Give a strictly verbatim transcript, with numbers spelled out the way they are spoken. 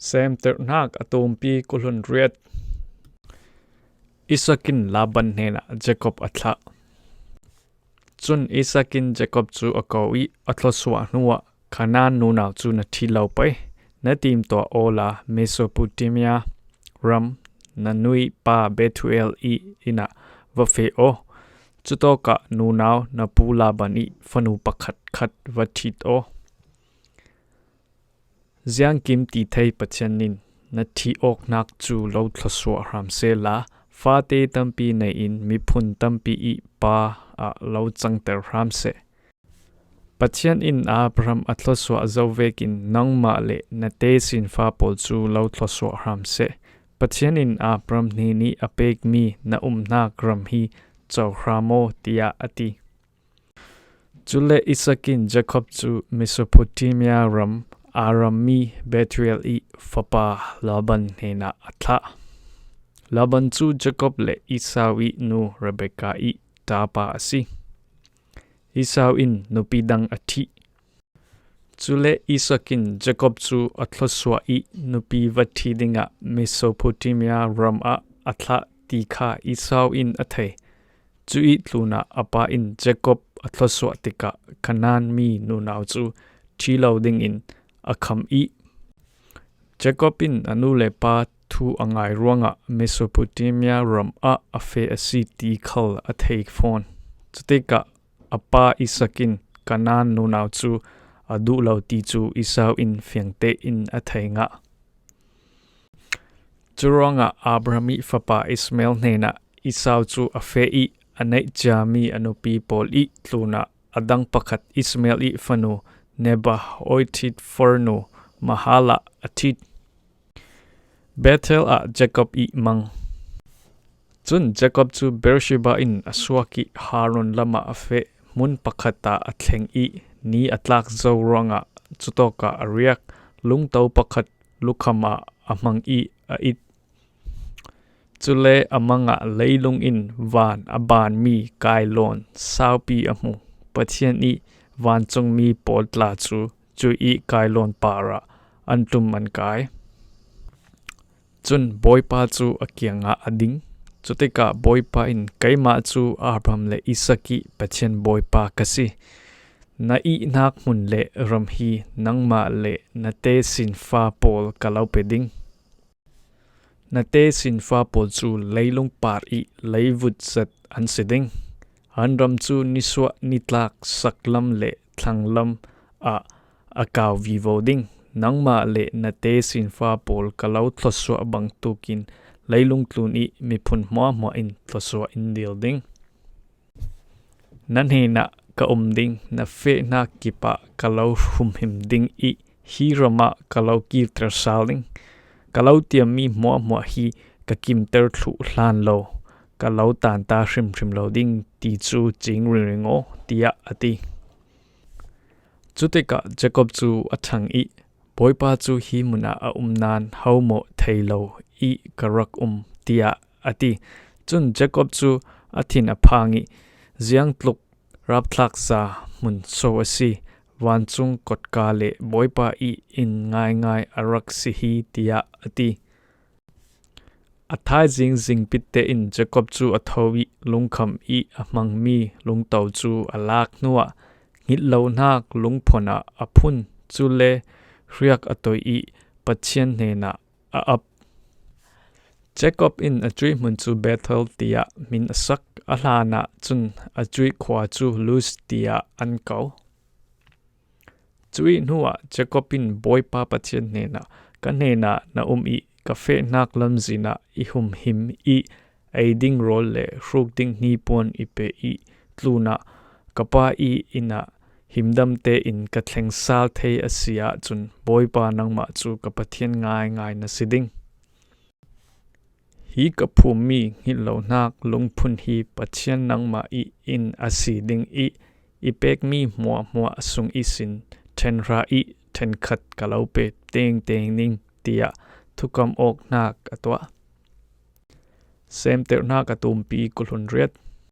Seemtirhnak a tumpi kul hluan riat. Isak in Laban hnenah Jakob a thlah. Cun Isak in Jakob cu a ko ih a thluasuah hnuah, Kanaan nunau cu na ṭhi lo pei, na timtuah awla Mesopotamia ram na nuipa Bethuel ih inn ah va feh aw. Cutawkah nunau na pu Laban ih fanu pakhat khat va ṭhit aw. Ziangkim ti thei Pathian in na ṭhih awknak cu lo thluasuah hram sehla, fate tampi nei in miphun tampi ih pa ah lo cangter hram seh. Pathian in Abraham a thluasuah zo vekin nangmah le na tesinfa pawl cu lo thluasuah hram seh. Pathian in Abraham hnenih a pekmi na umnak ram hi co hram aw, tiah a ti. Cule Isak in Jakob cu Mesopotamia ram Aram mi Bethuel ih fapa Laban hnenah a thlah. Laban cu Jakob le Esau ih nu Rebekah ih ṭapa a si. Esau in nupi dang a ṭhih. Cule Isak in Jakob cu a thluasuah ih nupi va ṭhi dingah Mesopotamia ram ah a thlah ti kha Esau in a thei. Cuih tlunah a pa in Jakob a thluasuah tikah Kanaan mi nunau cu ṭhi lo dingin a kham ih, Jakob in a nu le pa thu a ngai ruangah Mesopotamia ram ah a feh a si ti khal a thei fawn. Cutikah a pa Isak in Kanaan nunau cu a duh lo ti cu Esau in fiang tein a thei ngah. Curuangah Abraham ih fapa Ismael hnenah Esau cu a feh ih a neih ciami a nupi pawl ih tlunah a dang pakhat Ismael ih fanu Nebaioth ih farnu Mahlah a ṭhit. Bethel ah Jakob ih mang. Cun Jakob cu Beersheba in a suak ih Haran lamah a feh, hmun pakhat ah a thleng ih ni a tlak zo ruangah cutawkah a riak, lungto pakhat lukham ah a hmang ih a it. Cule a mangah leilung in van a banmi kailawn saupi a hmu. Pathian ih vancungmi pawl tla cu cuih ih kailawn parah an tlum an kai. Cun Bawipa cu a kiangah a ding. Cutikah Bawipa in, "Keimah cu Abraham le Isak ih Pathian Bawipa ka si. Na ihnak hmun le ram hi nangmah le na tesinfa pawl ka lo pe ding. Na tesinfa pawl cu leilung par ih leivut zat an si ding. An ram cu nisuah nitlak saklam le thlanglam ah a kau vivo ding. Nangmah le na tesinfa pawl ka lo thluasuah bangtuk in leilung tlun ih miphun hmuahhmuah in thluasuah in dil ding. Na hnenah ka um ding, na fehnak kip ah ka lo humhim ding ih hi ram ah ka lo kirter sal ding. Ka lo tiammi hmuahhmuah hi ka kimter thluh hlan lo, ka lo tanta hrimhrim lo ding ti cu cing ringring aw," tiah a ti. Cutikah Jakob cu a ṭhang ih, "Bawipa cu hi hmun ah a um nain ho maw thei lo ih ka rak um," tiah a ti. Cun Jakob cu a thin a phang ih, "Ziangtluk rapthlak za hmun so a si, vancung kotka le Bawipa ih inn ngaingai a rak si hi," tiah a ti. A thaizing zingpit tein Jakob cu a tho ih lungkham ih a hmangmi lungto cu a lak hnuah hngilh lonak lungphon ah a phun, cule hriak a toih ih Pathian hnenah a ap. Jakob in a cuih hmun cu Bethel tiah min a sak, a hlanah cun a cuih khua cu Luz tiah an ko. Cuih hnuah Jakob in Bawipa Pathian hnenah, "Ka hnenah na um ih ka fehnak lamzin ah i humhim ih ei ding rawl le hruk ding hnipuan i pe ih tlunah ka pa ih inn ah himdam tein ka thleng sal thei a si ahcun Bawipa nangmah cu ka Pathian ngaingai na si ding. Hi ka phummi hngilh lonak lungphun hi Pathian nangmah ih inn a si ding ih i pekmi hmuahhmuah sung ihsin ṭhen hra ih ṭhenkhat ka lo pe tengteng ning," tiah thukam awknak a tuah. Seemtirhnak a tumpi kul hluan riat.